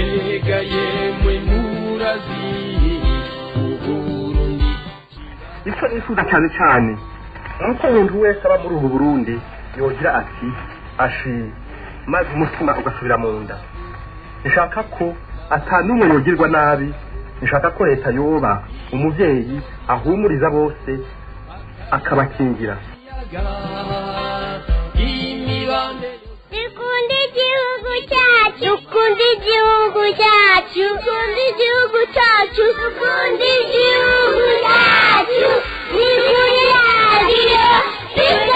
Mbega yemwe murazi Uburundi. Icyo nifuza cyane cyane nuko umuntu wese aba muri ubu Burundi yogira ati ashi, maze umutima ugasubira mu nda. Nshaka ko atanumwe yogirwa nabi, nshaka ko leta yoba umuvyeyi ahumuriza bose akabakingira. Dukunda igihugu cyacu, dukunda igihugu cyacu, dukunda igihugu cyacu, dukunda igihugu cyacu. Ni kuri radiyo Peace.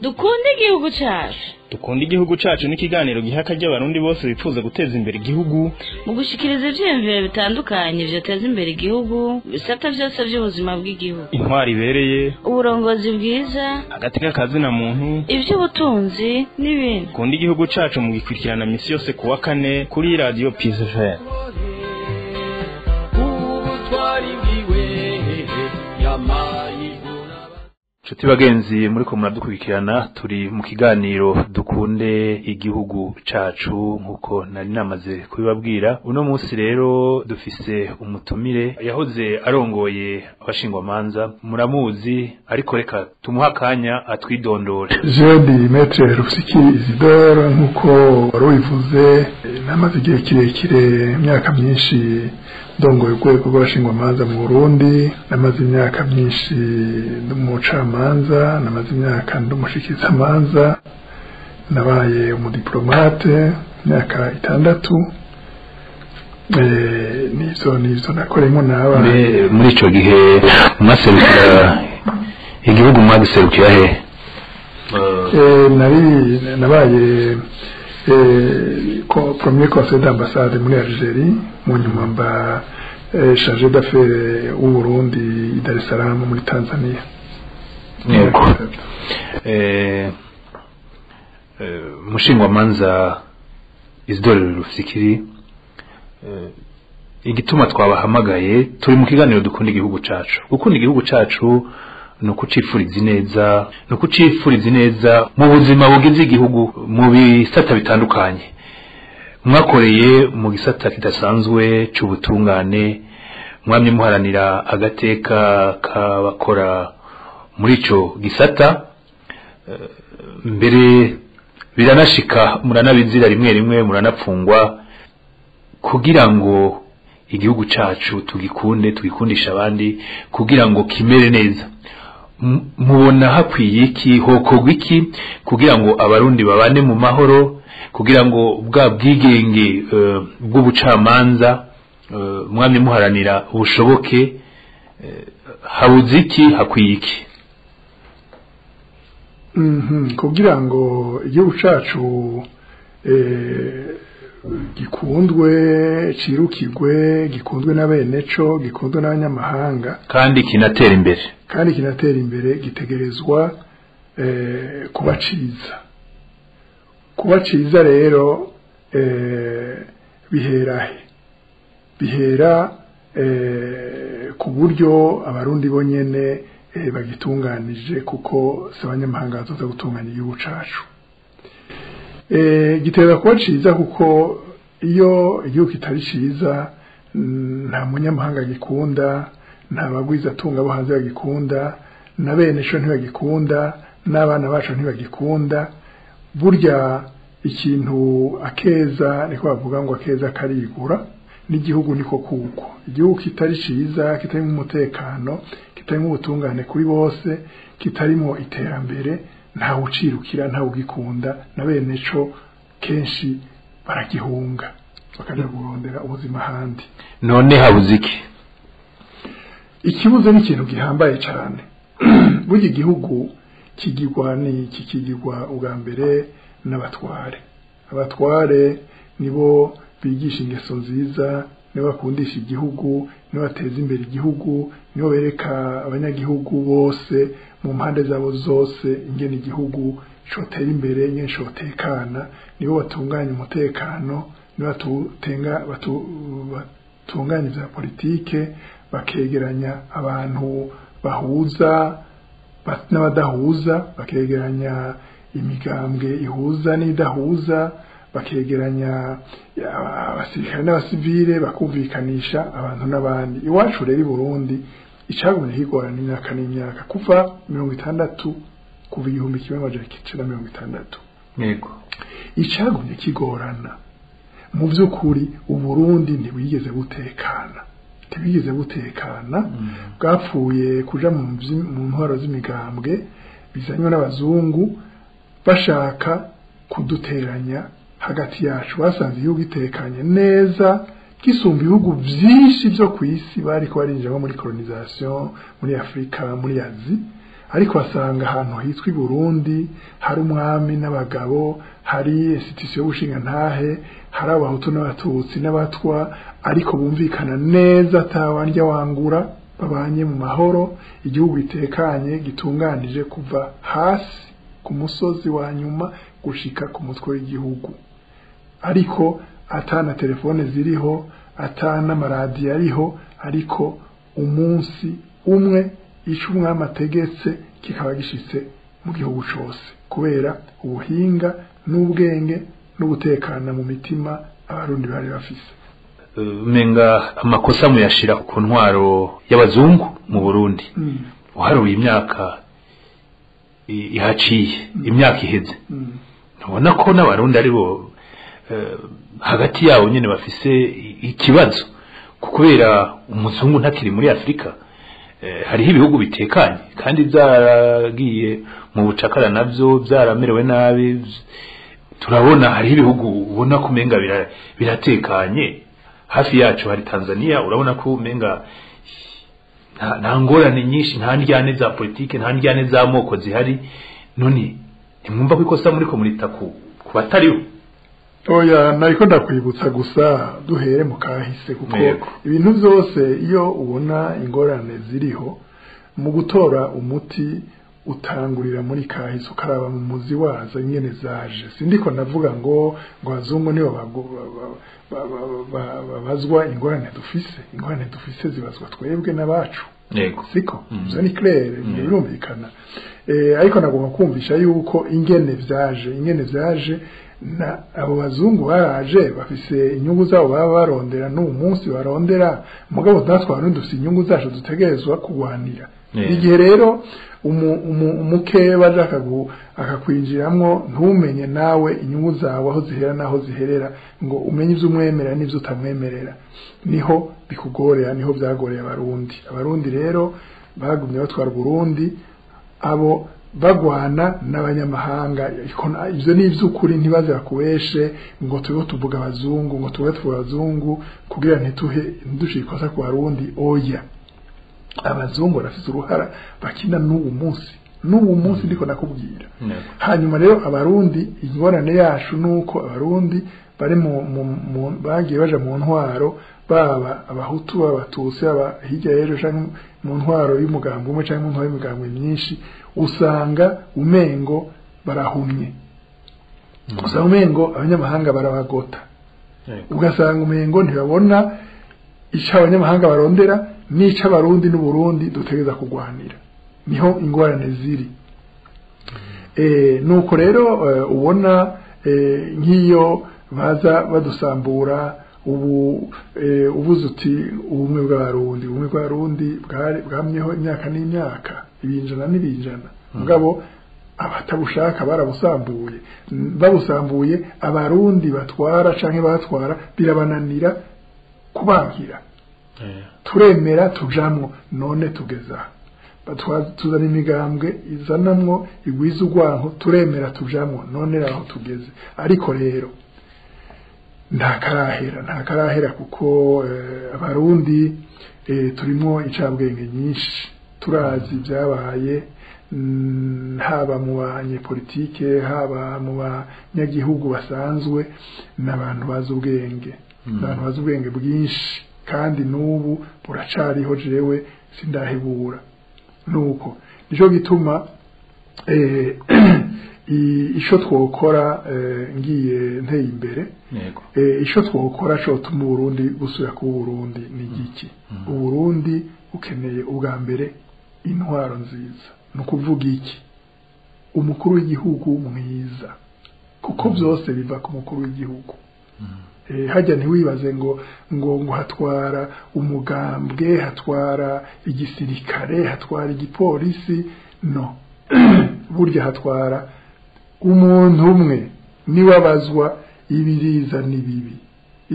Dukunda igihugu cyacu. Dukunda igihugu cacu n'ikiganiro giha akaryo abarundi bose bifuza guteza imbere igihugu mu gushikiriza ivyiyumviro bitandukanye vyoteza imbere igihugu, ibisata vyose vy'ubuzima bw'igihugu, intwari ibereye, uburongozi bwiza, agateka kazina muntu, ivy'ubutunzi n'ibindi. Dukunda igihugu cacu mu gikurikirana misi yose kuwa kane kuri radio Peace FM. Ubutwari bwiwe yamaye. Nshuti bagenzi muri ko muradukurikirana, turi mu kiganiro Dukunde Igihugu Cacu nkuko nari namaze kubibabwira. Uno munsi rero dufise umutumire yahoze arongoye abashingwamanza, muramuzi, ariko reka tumuha akanya atwidondore. Jewe ndi Maître Rufyikiri Isidore, nkuko wari ubivuze, namaze igihe kirekire, imyaka myinshi, ndongoye urwego rw'abashingwamanza mu Burundi. Namaze imyaka myinshi ndi umucamanza, namaze imyaka ndi umushikizamanza, nabaye umudiplomate imyaka 6. Nivyo nakoreyemo naba. Mbe muri ico gihe mwaserukira igihugu, mwagiserukira he? Nari nabaye premier conseiller d'ambassade muri Algérie, mu nyuma mba chargé d'affaires w'u Burundi i Dar es Salaam muri Tanzania. Yego. Mushingwamanza Isidore Rufyikiri, igituma twabahamagaye, turi mu kiganiro Dukunda Igihugu Cacu. Gukunda igihugu cacu ni ukucifuriza ineza, ni ukucifuriza ineza mu buzima bugize igihugu mu bisata bitandukanye. Mwakoreye mu gisata kidasanzwe c'ubutungane, mwamye muharanira agateka k'abakora muri ico gisata, mbere biranashika muranabizira, rimwe rimwe muranapfungwa. Kugira ngo igihugu cacu tugikunde, tugikundisha abandi, kugira ngo kimere neza, mubona hakwiye iki, hokorwa iki kugira ngo abarundi babane mu mahoro, kugira ngo bwa bwigenge bw'ubucamanza mwamye muharanira bushoboke? Habuze iki, hakwiye iki? Kugira ngo igihugu cacu gikundwe, cirukigwe, gikundwe na bene co, gikundwe n'abanyamahanga, kandi kinatera imbere, kandi kinatera imbere, gitegerezwa kuba ciza. Kuba ciza rero bihera he? Bihera ku buryo abarundi bonyene bagitunganije, kuko si abanyamahanga bazoza gutunganya igihugu cacu. Giteza kuba ciza kuko iyo igihugu kitari ciza, nta munyamahanga gikunda, nta bagwizatunga bo hanze bagikunda, na bene co ntibagikunda, n'abana bacu ntibagikunda. Burya ikintu akeza, niko bavuga ngo akeza karigura, n'igihugu niko kuko. Igihugu kitari ciza, kitarimo umutekano, kitarimo ubutungane kuri bose, kitarimo iterambere, ntawe ucirukira, ntawe ugikunda, na bene co kenshi baragihunga bakaja kurondera ubuzima ahandi. None habuze iki? Ikibuze ni ikintu gihambaye cyane. Burya igihugu kigirwa n'iki? Kigirwa ubwa mbere n'abatware. Abatware nibo bigisha ingeso nziza, nibo bakundisha igihugu, nibo bateza imbere igihugu, nibo bereka abanyagihugu bose mu mpande zabo zose ingene igihugu cotera imbere, ingene cotekana. Nibo batunganya umutekano, nibo batunganya ivya politike, bakegeranya abantu bahuza n'abadahuza, bakegeranya imigambwe ihuza n'idahuza, bakegeranya abasirikare n'abasivile, bakumvikanisha abantu n'abandi. Iwacu rero i Burundi icagumye higorana imyaka n'imyaka kuva 60, kuva 1960. Yego, icagumye kigorana mu by'ukuri, Uburundi ntibwigeze butekana, ntibwigeze butekana. Bwapfuye kuja mu ntwaro z'imigambwe bizanywe n'abazungu bashaka kuduteranya hagati yacu. Basanze igihugu gitekanye neza gisumba ibihugu byinshi byo ku isi bariko barinjiramo muri colonisation, muri Afrika, muri Asie, ariko basanga ahantu hitwa i Burundi hari umwami n'abagabo, hari institution y'ubushingantahe, hari abahutu n'abatutsi n'abatwa, ariko bumvikana neza, atawandya wangura, babanye mu mahoro, igihugu gitekanye gitunganije kuva hasi ku musozi wa nyuma gushika ku mutwe w'igihugu, ariko atana telefone ziriho, atana amaradiyo ariho, ariko umunsi umwe ico umwami ategetse kikaba gishitse mu gihugu cose, kubera ubuhinga n'ubwenge n'ugutekana mu mitima abarundi bari bafise. Menga amakosa muyashira ku ntwaro y'abazungu mu Burundi. Uharuye imyaka ihaciye, imyaka iheze, ntubona ko n'abarundi ari bo hagati yabo nyene bafise ikibazo, kubera umuzungu ntakiri muri Afrika? Hariho ibihugu bitekanye kandi byaragiye mu bucakara navyo byaramerewe nabi. Turabona hariho ibihugu ubona ko umenga biratekanye. Hafi yacu hari Tanzania, urabona ko umenga nta ngorane nyinshi, nta ndyane za politike, nta ndyane z'amoko zihari. None ntimwumva ko ikosa muri ko murita ku batariho? Oya, nariko ndakwibutsa gusa duhere mu kahise, kuko ibintu byose iyo ubona ingorane ziriho mu gutora umuti utangurira muri kahise, ukaraba mu muzi wazo ingene zaje. Sindiko ndavuga ngo abazungu nibo babazwa ingorane dufise. Ingorane dufise zibazwa twebwe n'abacu. Yego, siko ivyo ni clair, birumvikana. Ariko nagomba kumvisha yuko ingene vyaje na abo bazungu baraje bafise inyungu zabo baba barondera, n'uwo munsi barondera, mugabo natwe abarundi dufise inyungu zacu dutegerezwa kurwanira. Igihe rero umukeba aje akakwinjiramwo, ntumenye nawe inyungu zawe aho zihera naho ziherera, ngo umenye ivyo umwemerera n'ivyo utamwemerera, niho bikugorera, niho byagoreye abarundi. Abarundi rero bagumye batwara Burundi abo bagwana n'abanyamahanga. Ivyo ni ivy'ukuri, ntibaze bakubeshe ngo tube tuvuga abazungu, ngo tube tuvuga abazungu kugira ntituhe ntidushire ikosa ku barundi. Oya, abazungu barafise uruhara bakina n'ubu munsi ndiko nakubwira. Hanyuma rero abarundi ingorane yacu nuko abarundi bari mu bagiye baja mu ntwaro, baba abahutu, abatutsi, aba hirya y'ejo, canke mu ntwaro y'umugambi umwe canke mu ntwaro y'imigambi myinshi, usanga umengo barahumye, usanga umengo abanyamahanga barabagota, ugasanga umengo ntibabona ico abanyamahanga barondera n'ico abarundi n'Uburundi dutegereza kurwanira. Niho ingorane ziri. Nuko rero ubona nk'iyo baza badusambura ubu, ubuze uti ubumwe bw'abarundi, ubumwe bw'abarundi bwamyeho imyaka n'imyaka, ibinjana n'ibinjana, mugabo abatabushaka barabusambuye. Babusambuye abarundi batwara canke batwara birabananira kubangira. Turemera tujamwo, none tugeza tuzana imigambwe izanamwo igwiza urwanko, turemera tujamwo, none aho tugeze. Ariko rero nta karahera kuko abarundi turimo incabwenge nyinshi, turazi ibyabaye, haba mu banyepolitike, haba mu banyagihugu basanzwe, n'abantu bazi ubwenge, n'abantu bazi ubwenge bwinshi, kandi n'ubu buracariho. Jewe sindahebura. Nuko nico gituma ico twokora, ngiye nteye imbere, ico twokora cotuma Uburundi busubira kuba Uburundi ni igiki? Uburundi bukeneye ubwa mbere intwaro nziza. Ni ukuvuga iki? umukuru w'igihugu mwiza, kuko byose biva ku mukuru w'igihugu. Hajya ntiwibaze ngo ngo ngo hatwara umugambwe, hatwara igisirikare, hatwara igipolisi, no burya hatwara umuntu umwe niwe abazwa ibiriza n'ibibi.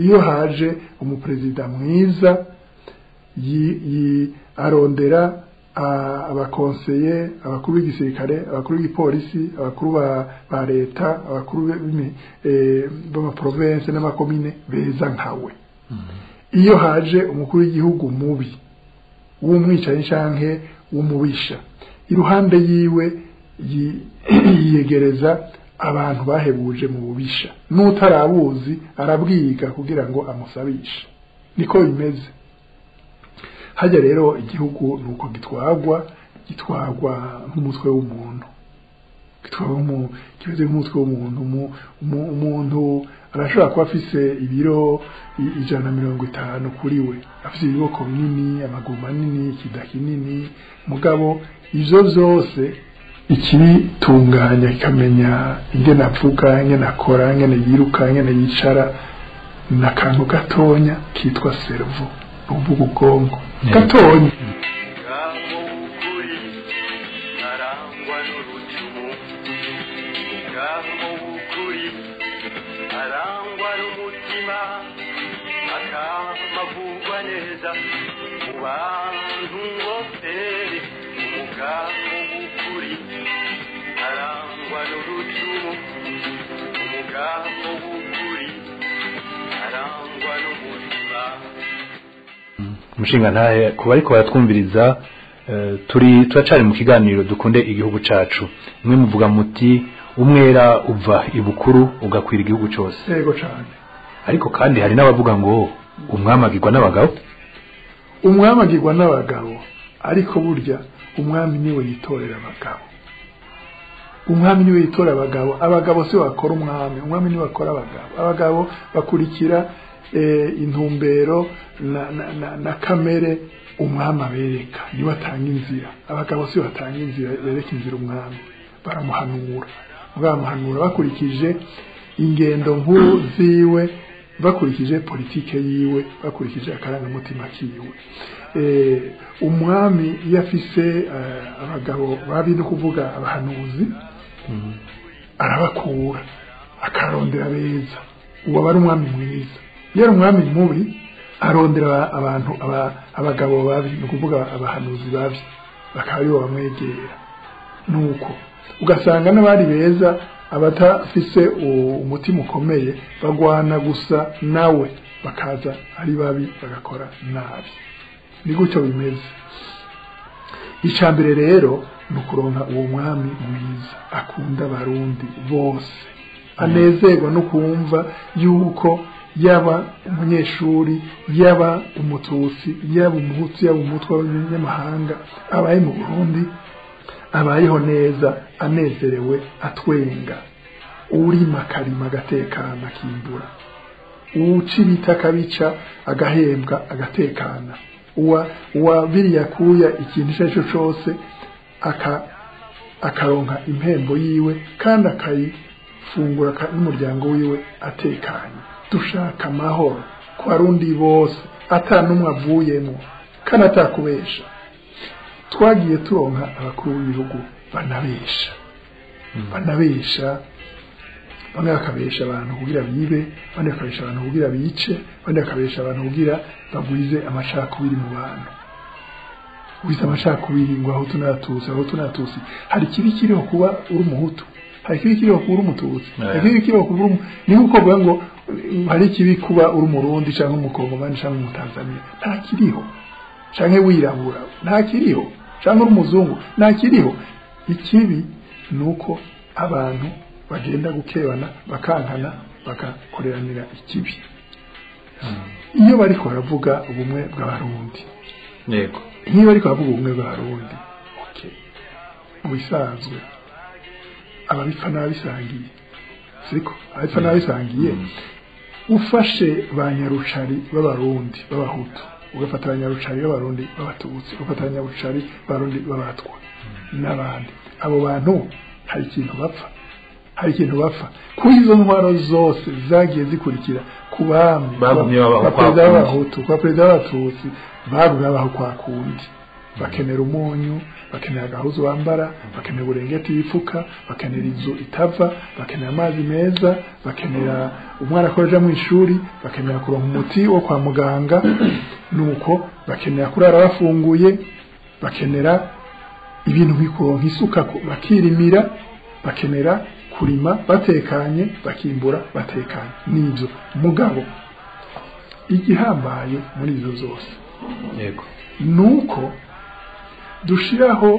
Iyo haje umuperezida mwiza arondera abakonseye, abakuru b'igisirikare, abakuru b'igipolisi, abakuru ba leta, abakuru b'amaprovince n'amakomine beza nkawe. Iyo haje umukuru w'igihugu mubi w'umwicanyi canke w'umubisha, iruhande yiwe yiyegereza abantu bahebuje mu bubisha, n'utarabuzi arabwiga kugira ngo amusabishe. Niko bimeze. Hajya rero igihugu nuko gitwagwa nk'umutwe w'umuntu, kimeze nk'umutwe w'umuntu. Umuntu arashobora kuba afise ibiro 150 kuri we, afise ibiboko binini, amaguru manini, ikida kinini, mugabo ivyo vyose ikibitunganya ikamenya ingene avuga, ingene akora, ingene yiruka, ingene yicara, n'akantu gatonya kitwa cerveau, uvuga ubwonko gatonya. Umushinga ntahe kuba ariko baratwumviriza, turi turacari mu kiganiro dukunde igihugu cacu. Mwe muvuga muti umwera uva ibukuru ugakwira igihugu cyose. Yego cyane. Ariko kandi hari n'abavuga ngo umwamagirwa n'abagabo. Umwamagirwa n'abagabo, ariko burya umwami niwe yitorera abagabo. Umwami niwe yitora abagabo, abagabo si bakora umwami, umwami niwe akora abagabo. Abagabo bakurikira intumbero na kamere umwami abereka, niwe atanga inzira. Abagabo si batanga inzira, bereka inzira umwami, baramuhanura, baramuhanura bakurikije ingendo nkuru ziwe, bakurikije politike yiwe, bakurikije akarangamutima kiwe. Umwami iyo afise abagabo babi, no kuvuga abahanuzi, arabakura akarondera beza. Uwo aba ari umwami mwiza. Iyo ari umwami mubi arondera abantu abagabo babi, no kuvuga abahanuzi babi, bakaba aribo bamwegera. Nuko ugasanga n'abari beza abatafise umutima ukomeye bagwana gusa nawe, bakaza ari babi bagakora nabi. Ni gutyo bimeze. Icambere rero ni ukuronka uwo mwami mwiza akunda abarundi bose, anezerwa no kumva yuko yaba umunyeshuri, yaba umututsi, yaba umuhutu, yaba umutwa w'abanyamahanga abaye mu Burundi, abayeho neza, anezerewe, atwenga. Urima akarima agatekana akimbura, uca ibiti akabica agahembwa agatekana, uwa biriya kuya ikintu icyo ari cyo cyose akaronka impembo yiwe kandi akayifungura n'umuryango wiwe atekanye. Dushaka amahoro ku barundi bose, ata n'umwe avuyemo kandi atakubesha. Twagiye turonka abakuru b'ibihugu banabesha, bamwe bakabesha abantu kugira bibe, abandi bakabesha abantu kugira bice, abandi bakabesha abantu kugira bagwize amacakubiri mu bantu. Gwiza amacakubiri ngo aho tunatutsi, aho tunatutsi. Hari ikibi kiriho kuba uri umuhutu, hari ikibi kiriho kuba uri umututsi, hari ikibi kiriho kuba uri, ni nkuko bavuga ngo hari ikibi kuba uri umurundi cyangwa umukongomani cyangwa umutanzania, nta kiriho. Canke wirabura, nta kiriho. Canke uri umuzungu, nta kiriho. Ikibi nuko abantu bagenda gukebana, bakankana, bakakoreranira ikibi. Iyo bariko baravuga ubumwe bw'abarundi, yego, iyo bariko baravuga ubumwe bw'abarundi, okay, mu bisanzwe ababipfa n'ababisangiye, siko ababipfa n'ababisangiye. Ufashe ba nyarucari b'abarundi b'abahutu, ugafata abanyarucari b'abarundi b'abatutsi, ugafata abanyarucari b'abarundi b'abatwa n'abandi, abo bantu Hari ikintu bapfa, hari ikintu bapfa. Kuri izo ntwaro zose zagiye zikurikira, ku bami, Bagumye babaho kwa kwa perezida kundi. b'Abahutu, kwa perezida b'Abatutsi, bagumye babaho kwa kundi. Bakenera umunyu, bakenera agahuzu bambara, bakenera uburengeti bipfuka, bakenera inzu itava, bakenera amazi meza, bakenera umwana ko aja mu ishuri, bakenera kuronka umuti wo kwa muganga, nuko bakenera kurara bafunguye, bakenera ibintu nk'ikuronka isuka bakirimira, bakenera kurima batekanye, bakimbura batekanye. Nibyo mugabo igihambaye muri izo zose nuko dushiraho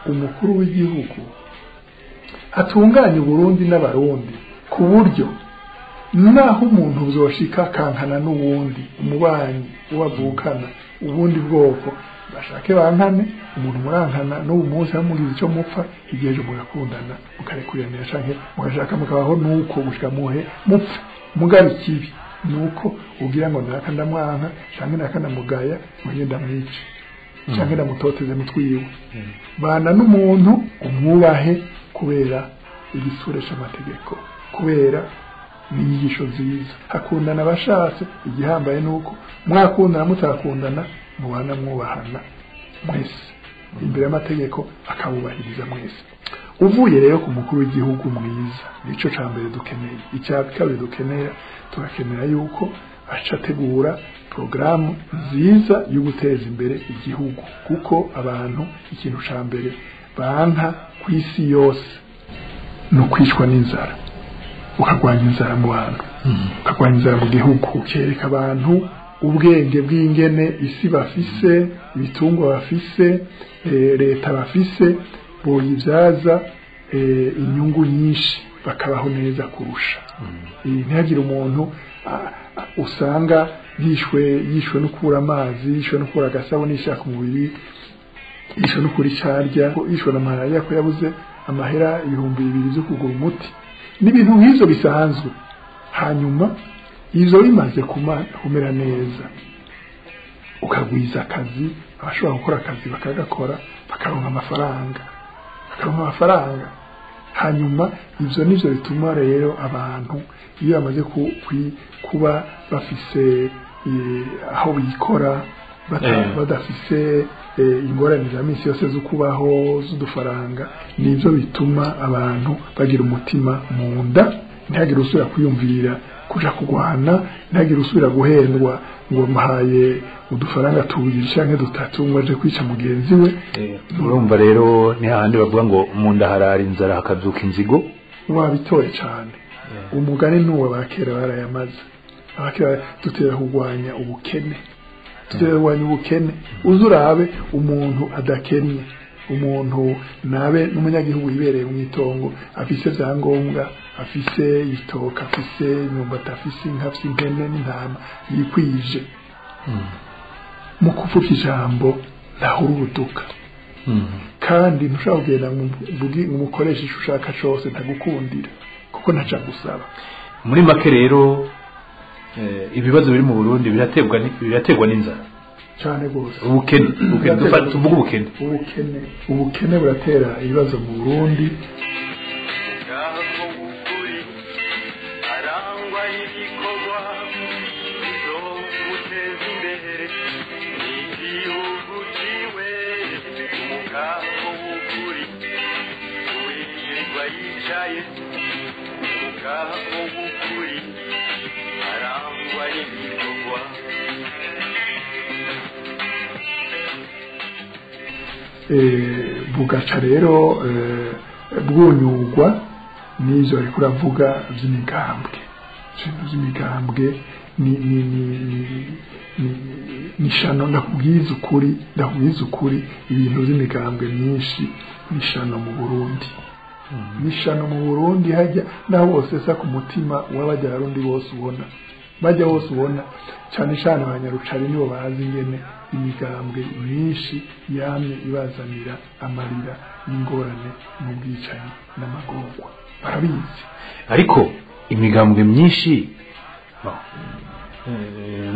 umukuru w'igihugu atunganya Uburundi n'Abarundi, ku buryo naho umuntu uzoshika kankana n'uwundi umubanyi uwavukana ubundi bwoko, bashake bankane, umuntu murankana n'ubu munsi amugize icyo mupfa, igihe ejo mugakundana, mukarekuranira canke mugashaka mukabaho, nuko gushika muhe mupfe. Mugaba ikibi nuko ugira ngo naka ndamwanka canke naka ndamugaya, ngo ngende ndamwice canke ndamutoteze mutwiwe. Bana n'umuntu umwubahe kubera igisure c'amategeko, kubera n'inyigisho nziza. Hakundana abashatse, igihambaye nuko mwakundana mutakundana mubana mwubahana mwese imbere y'amategeko, akabubahiriza mwese. Uvuye rero ku mukuru w'igihugu mwiza, nico ca mbere dukeneye. Icya kabiri dukenera, turakenera yuko aca ategura porogaramu nziza yo guteza imbere igihugu, kuko abantu ikintu ca mbere banka ku isi yose ni ukwicwa n'inzara. Ukarwanya inzara mu bantu, ukarwanya inzara mu gihugu, ukereka abantu ubwenge bw'ingene isi bafise, ibitungwa bafise, leta bafise, boyibyaza inyungu nyinshi, bakabaho neza kurusha. Ntihagire umuntu usanga yishwe no kubura amazi, yishwe no kubura agasabune ishaka umubiri, yishwe no kubura icarya, yishwe na malariya ko yabuze amahera 2000 byo kugura umuti, n'ibintu nk'ivyo bisanzwe. Hanyuma ivyo bimaze kumera neza, ukagwiza akazi, abashobora gukora akazi bakagakora, bakaronka amafaranga, bakaronka amafaranga. Hanyuma ivyo nivyo bituma rero abantu iyo bamaze kuba bafise aho bikora, badafise ingorane za minsi yose zo kubaho z'udufaranga, nivyo bituma abantu bagira umutima mu nda, ntihagire usubira kwiyumvira kuja kurwana, ntihagire usubira guhendwa ngo muhaye udufaranga tubiri canke dutatu ngo aje kwica mugenzi we. Urumva rero ni hahandi bavuga ngo mu nda harara inzara hakazuka inzigo. Wabitoye cane. Umugani n'uwo abakera barayamaze. Abakera dutera kurwanya ubukene, dutera kurwanya ubukene. Uzurabe umuntu adakennye, umuntu nabe n'umunyagihugu yibereye mu itongo, afise vyangombwa, afise itoka, afise imyumbati, afise inka, afise impene n'intama, yikwije. Mu kuvuga ijambo ntahuruduka, kandi ntushobora kugenda ngo umukoreshe ico ushaka cose, ntagukundira kuko ntaca gusaba. Muri make rero ibibazo biri mu Burundi biraterwa n'inzara cyane gose, ubukene. Tuvuge ubukene. Ubukene buratera ibibazo mu Burundi. Ngaho ukuri arangwa n'ibikorwa bizomuteza imbere n'igihugu ciwe. Umugabo w'ukuri uwirirwa yicaye, umugabo w'ukuri arangwa n'ibikorwa. Bugaca rero bwunyugwa n'ivyo ariko uravuga vy'imigambwe. Ibintu vy'imigambwe ni shano, ndakubwiza ukuri, ibintu vy'imigambwe myinshi ni shano mu Burundi. Ni shano mu Burundi. Hajya naho bose sa ku mutima w'abajya Abarundi bose ubona, bajya bose ubona, cyane cyane abanyarucari nibo bazi ingene imigambwe myinshi yamye ibazanira amarira n'ingorane n'ubwicanyi n'amagorwa, barabizi. Ariko imigambwe myinshi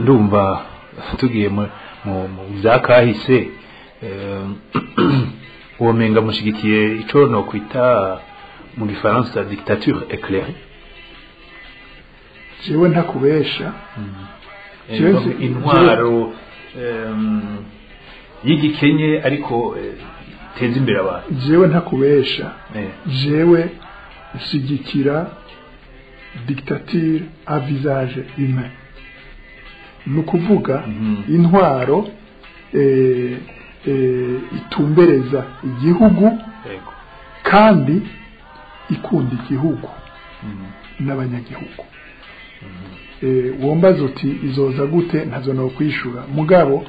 ndumva tugiye mu bya kahise, Uwo menga mushigikiye ico no kwita mu gifaransa dictature éclairée. Jewe ntakubesha. Intwaro y'igikenye ariko iteza imbere abantu. Jewe ntakubesha, jewe nshigikira dictature à visage humain, ni ukuvuga intwaro itumbereza igihugu kandi ikunda igihugu n'abanyagihugu. Wombaza uti izoza gute, ntazo no kwishura, mugabo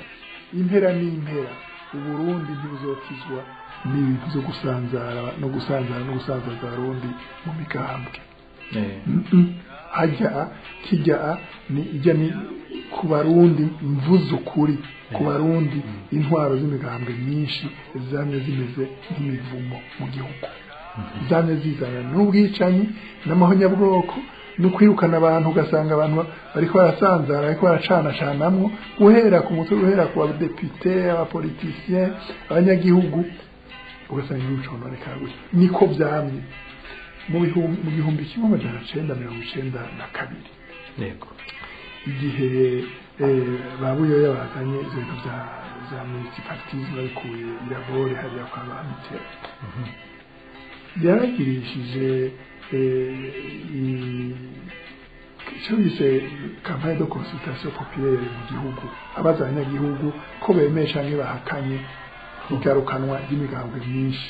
impera n'impera Uburundi ntibuzokizwa n'ibintu byo gusanzara no gusanzara no gusanzaza Abarundi mu migambwe. Hajya kijya ni ijya ni ku Barundi, mvuze ukuri, ku Barundi intwaro z'imigambwe myinshi zamye zimeze nk'imivumo mu gihugu, zamye zizana n'ubwicanyi n'amahonyabwoko no kwirukana abantu, ugasanga abantu bariko barasanzara, bariko baracanacanamwo, guhera ku mutwe, guhera ku badepite, abapoliticien, abanyagihugu, ugasanga igihugu cononekara gutya. Niko vyamye mu 1992. Yego, igihe ba Buyoya bazanye ivyo bintu vya multipartisme babikuye irabore hariya kwa ba Mitterrand, yaragirishije icyo bise campagne de consultation populaire mu gihugu, abaza abanyagihugu ko bemeye canke bahakanye igarukanwa ry'imigambwe myinshi.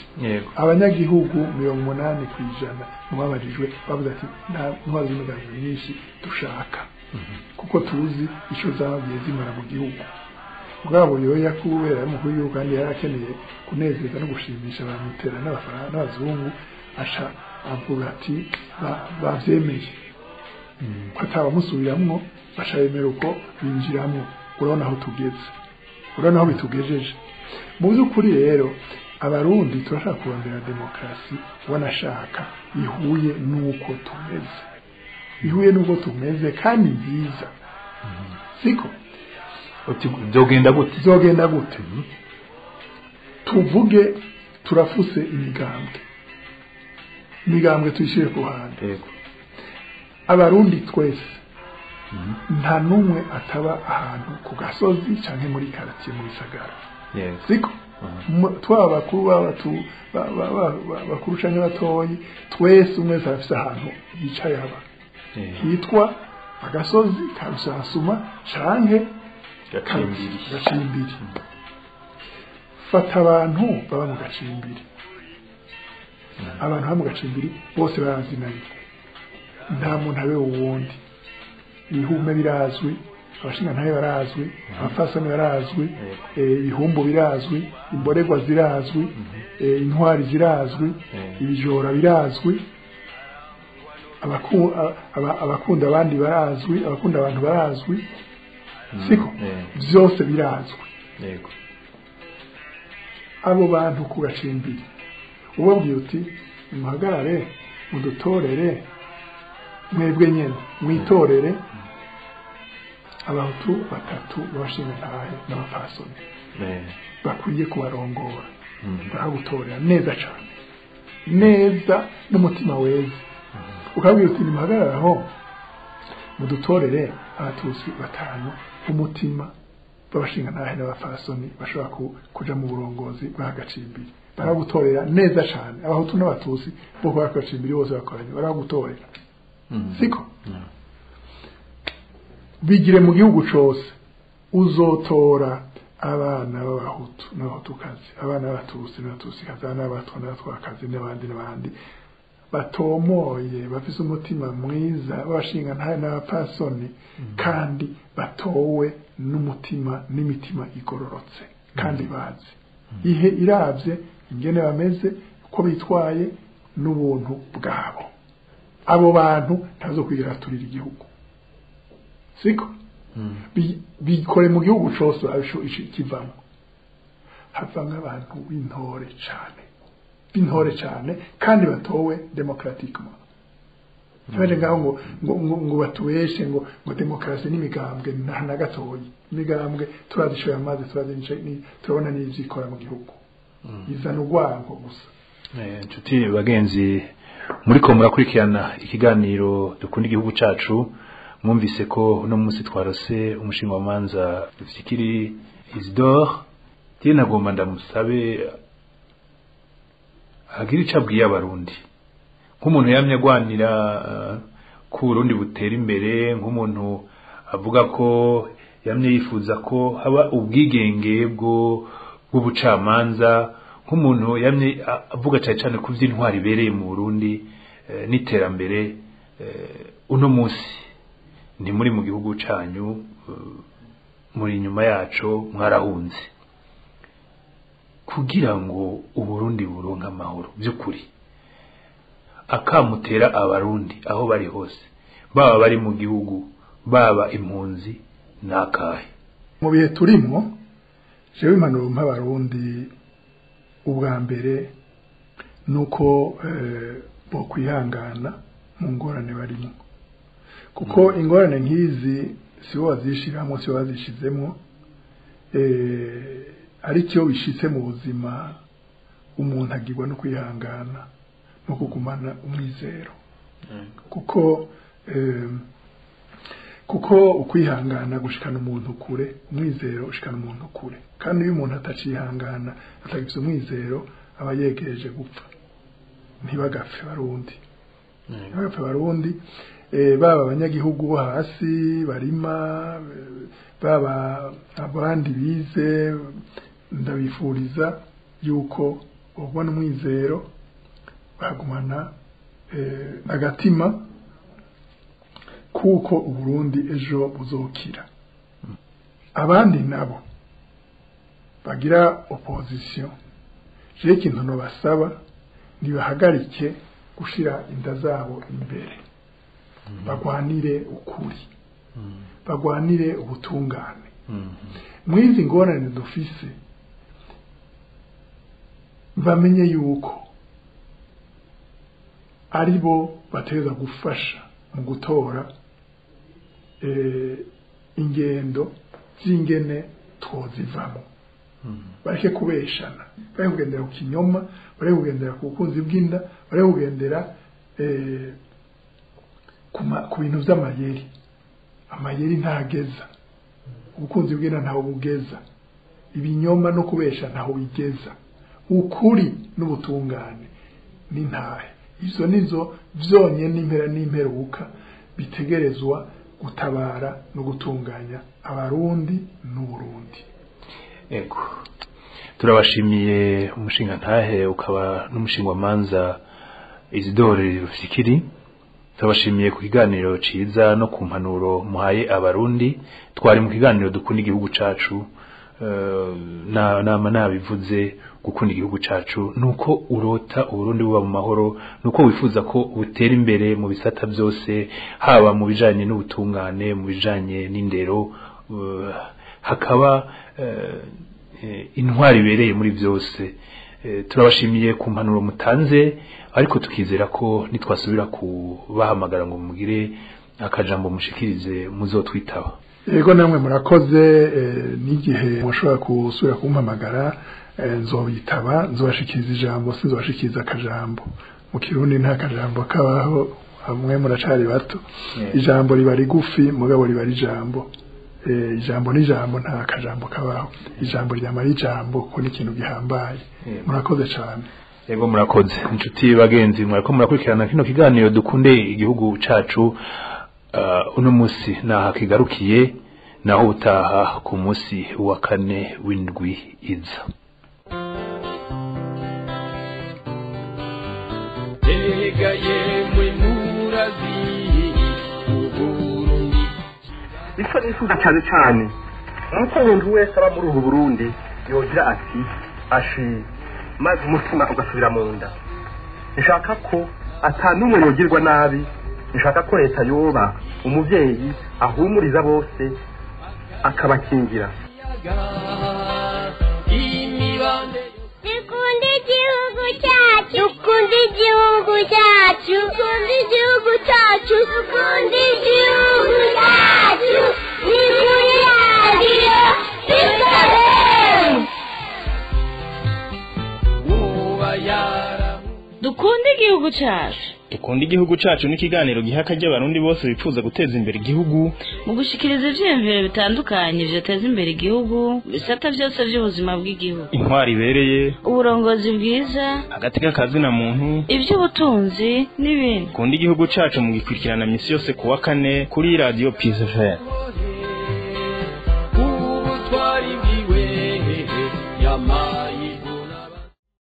Abanyagihugu 80% mu babajijwe bavuze ati nta ntwaro z'imigambwe myinshi dushaka, kuko tuzi ico zagiye zimara mu gihugu. Mugabo Buyoya kubera umukuru w'igihugu kandi yari akeneye kunezeza no gushimisha ba Mitterrand n'abafaransa n'abazungu, aca avuga ati bavyemeye ko atabamusubiramwo, baca bemera uko binjiramwo. Urabona aho tugeze, urabona aho bitugejeje. Mu by'ukuri rero Abarundi turashaka kurondera demokarasi wanashaka ihuye n'uko tumeze, ihuye n'uko tumeze kandi nziza. Siko byogenda gute? Byogenda gute? Tuvuge turafuse imigambwe, imigambwe tuyishyire ku ruhande. Abarundi twese nta n'umwe ataba ahantu ku gasozi canke muri quartier mu bisagara. Siko twaba bakuru bakuru canke batoyi, twese umwe wese arafise ahantu yicaye aba hitwa agasozi ka Rusansuma canke Gacimbiri. Fata abantu baba mu Gacimbiri, abantu baba mu Gacimbiri bose barazinanye, nta muntu abe uwundi. Ibihume birazwi, abashingantahe barazwi, abafasoni barazwi, ibihumbu birazwi, imborerwa zirazwi, intwari zirazwi, ibijora birazwi, abakunda abandi barazwi, abakunda abantu barazwi. Siko byose birazwi. Abo bantu ku Gacimbiri ubabwiye uti muhagarare mudutorere mwebwe nyene mwitorere abahutu batatu b'abashingantahe n'abapfasoni bakwiye kubarongora, baragutorera neza cane neza n'umutima weza. Ukabwira uti nimuhagarare aho mudutorere abatutsi batanu b'umutima b'abashingantahe n'abapfasoni bashobora kuja mu burongozi bw'Agacimbiri, baragutorera neza cane. Abahutu n'abatutsi bo kwa Gacimbiri bose bakoranye baragutorera. Siko bigire mu gihugu cose, uzotora abana b'abahutu n'abahutukazi, abana b'abatutsi n'abatutsikazi, abana b'abatwa n'abatwakazi n'abandi n'abandi batomoye, bafise umutima mwiza, b'abashingantahe n'abapfasoni, kandi batowe n'umutima n'imitima igororotse kandi bazi ihe iravye ingene bameze, uko bitwaye n'ubuntu bwabo. Abo bantu ntazokwigera baturira igihugu. Siko bikore mu gihugu cose kivamo havamwo abantu b'intore cane, b'intore cane kandi batowe démocratiquement. Ntibaje ngaho ngo ngo batubeshe ngo ngo demokarasi n'imigambwe nta na gatoyi. Imigambwe turazishoye amazi, turabona n'ivyikora mu gihugu. Izana urwango gusa. Inshuti bagenzi, muriko murakurikirana ikiganiro Dukunda Igihugu Cacu, mwumvise ko uno munsi twarose umushingamanza Rufyikiri Isidore. Nagomba ndamusabe agira ico abwiye abarundi, nk'umuntu yamye agwanira ko Uburundi butera imbere, nk'umuntu avuga ko yamye yifuza ko haba ubwigenge bw'ubucamanza, nk'umuntu yamye avuga cyane cyane ku vy'intwari ibereye mu Burundi n'iterambere. Uno munsi ni muri mu gihugu canyu, muri inyuma yaco, mwarahunze kugira ngo Uburundi buronke amahoro by'ukuri. Akamutera abarundi aho bari hose, baba bari mu gihugu, baba impunzi, nakahe? Mu bihe turimo, jewe impanuro mpa abarundi ubwa mbere nuko bo kwihangana mu ngorane barimo, kuko ingorane nk'izi si bo bazishiramo, si bo bazishizemo. Ariko iyo bishitse mu buzima, umuntu agirwa no kwihangana no kugumana umwizero, kuko ukwihangana gushikana umuntu kure, umwizero ushikana umuntu kure. Kandi iyo umuntu atacihangana, atagifite umwizero, aba yegereje gupfa. Ntibagapfe barundi, ntibagapfe barundi, baba abanyagihugu bo hasi barima, baba abandi bize, ndabifuriza yuko bagumana umwizero, bagumana agatima kuko Uburundi ejo buzokira. Abandi nabo bagira opposition, je ikintu nobasaba, nibahagarike gushira inda zabo imbere, bagwanire ukuri, bagwanire ubutungane. Mwizi ngorane dufise, bamenye yuko aribo bateza gufasha mu gutora ingendo z'ingene twozivamo. Bareke kubeshana, bareke kugendera ku kinyoma, bareke kugendera ku bukunzi bw'inda, bareke kugendera ku bintu vy'amayeri. Amayeri ntageza, ubukunzi bw'inda ntaho bugeza, ibinyoma no kubesha ntaho bigeza. Ukuri n'ubutungane n'intahe, izo nizo vyonyene impera n'imperuka bitegerezwa gutabara no gutunganya abarundi n'Uburundi. Ego, turabashimiye umushinga ntahe ukaba n'umushingwamanza Isidore Rufyikiri. Turabashimiye ku kiganiro ciza no ku mpanuro muhaye abarundi. Twari mu kiganiro Dukunda Igihugu Cacu. Na nama nabivuze, gukunda igihugu cacu nuko urota Uburundi buba mu mahoro, nuko wifuza ko butera imbere mu bisata byose, haba mu bijanye n'ubutungane, mu bijanye n'indero, hakaba intwari ibereye muri byose. Turabashimiye ku mpanuro mutanze, ariko tukizera ko nitwasubira kubahamagara ngo mugire akajambo mushikirize muzotwitaba. Yego, namwe murakoze. N'igihe mushobora gusubira kumpamagara, nzobitaba, nzobashikiriza ijambo, sinzobashikiriza akajambo. Mu Kirundi nta kajambo kabaho, hamwe muracari bato. Ijambo riba rigufi, mugabo riba ijambo. Ijambo n'ijambo, nta kajambo kabaho. Ijambo ryamara ijambo, kuko ni ikintu gihambaye. Murakoze cyane. Yego, murakoze. Inshuti bagenzi, mwariko murakurikirana kino kiganiro Dukunde Igihugu Cacu. Uno musi naha kigarukiye, naho utaha ku musi wa kane w'indwi iza. Erega yemwe murazi Uburundi. Icyo nifuza cyane cyane nuko umuntu wese aba muri ubu Burundi yogira ati ashi, maze umutima ugasubira mu nda. Nshaka ko ata n'umwe yogirwa nabi. Nshaka ko leta yoba umuvyeyi ahumuriza bose, akabakingira. Imibande. Dukunda igihugu cyacu, dukunda igihugu cyacu, dukunda igihugu cyacu, dukunda igihugu cyacu. Ni kuri radiyo Bikabem. yara. Dukunde igihugu cyacu. Dukunda igihugu cacu n'ikiganiro giha akaryo abarundi bose bifuza guteza imbere igihugu mu gushikiriza ivyiyumviro bitandukanye vyoteza imbere igihugu mu bisata byose by'ubuzima bw'igihugu. Intwari ibereye, uburongozi bwiza, hagati k'akazina muntu, iby'ubutunzi n'ibindi. Dukunda igihugu cacu mu gikurikirana misi yose kuwa kane kuri radio Peace FM. Ubutwari bwiwe yama.